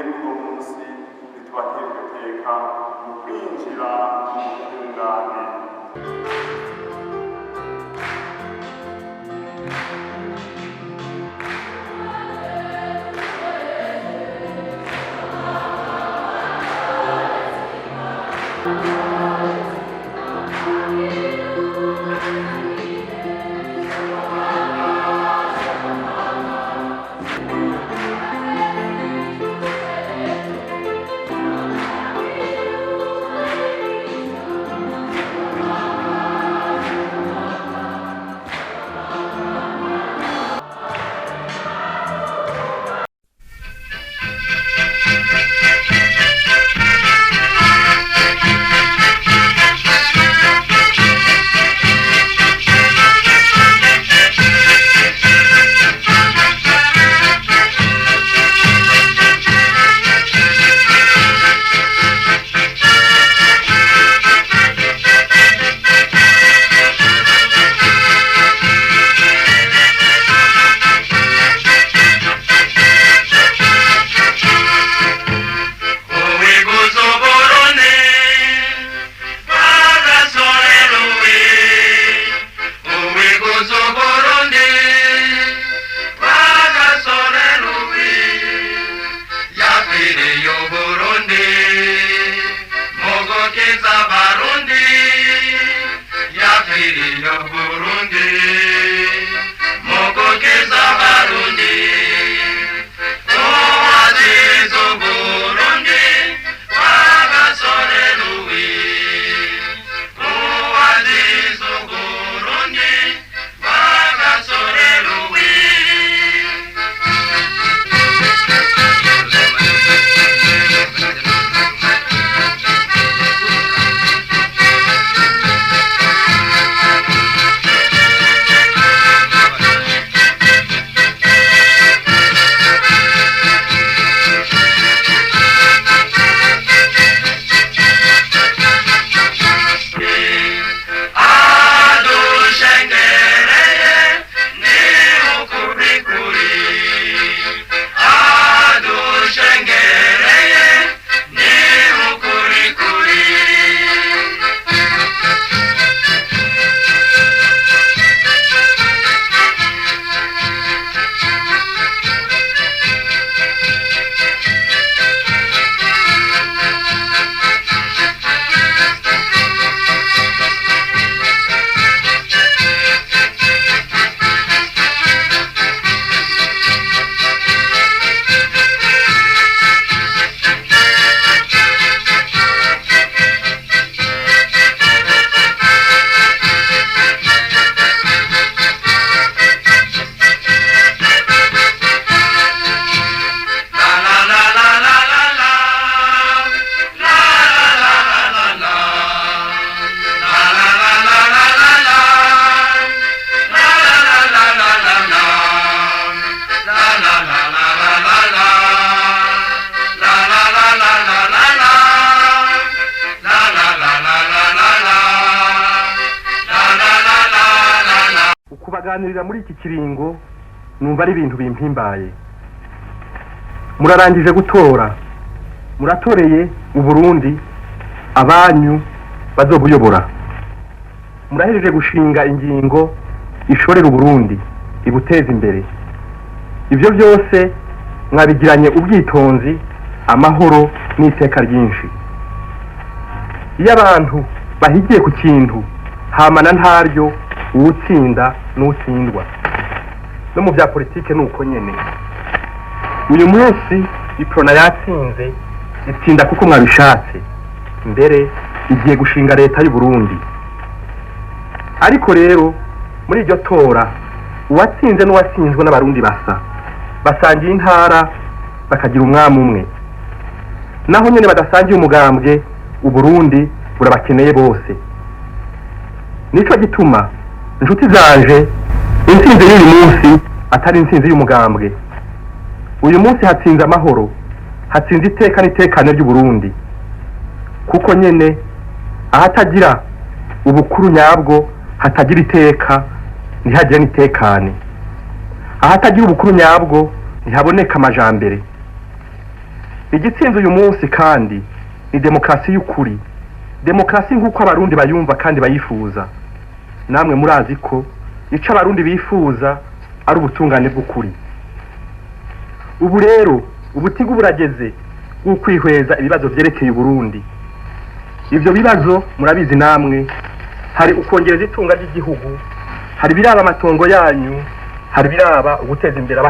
Uno munsi ntitubatera iryo teka mu kwinjira mu butungane. Ukubaganirira muri iki kiringo numva ari ibintu bimpimbaye. Murarangije gutora, muratoreye Uburundi abanyu bazobuyobora. Murahejeje gushinga ingingo ishorera Uburundi ibuteza imbere. Ibyo byose mwabigiranye ubwitonzi, amahoro n'iteka ryinshi. Iyo abantu bahigiye ku kintu hamana ntaryo, uwutsinda n'utsindwa. No mu bya politike ni uko nyene. Uyu munsi Iprona yatsinze, itsinda kuko mwabishatse. Mbere igiye gushinga leta y'u Burundi. Ariko rero muri iryo tora uwatsinze n'uwatsinzwe n'Abarundi basa, basangiye intara, bakagira umwami umwe. Naho nyene badasangiye umugambwe, Uburundi burabakeneye bose. Nico gituma, inshuti zanje, intsinzi y'uyu munsi atari intsinzi y'umugambwe. Uyu munsi hatsinze amahoro, hatsinze iteka n'itekane ry'Uburundi, kuko nyene ahatagira ubukuru nyabwo hatagira iteka, ntihagire n'itekane. Ahatagira ubukuru nyabwo ntihaboneka amajambere. Igitsinze uyu munsi kandi ni demokarasi y'ukuri, demokarasi nk'uko Abarundi bayumva kandi bayifuza. Namwe murazi ko ico Abarundi bifuza ari ubutungane bw'ukuri. Ubu rero ubutigu burageze bw'ukwihweza ibibazo vyerekeye Uburundi. Ivyo bibazo murabizi namwe: hari ukongereza itunga ry'igihugu, hari biraba amatongo yanyu, hari biraba uguteza imbere.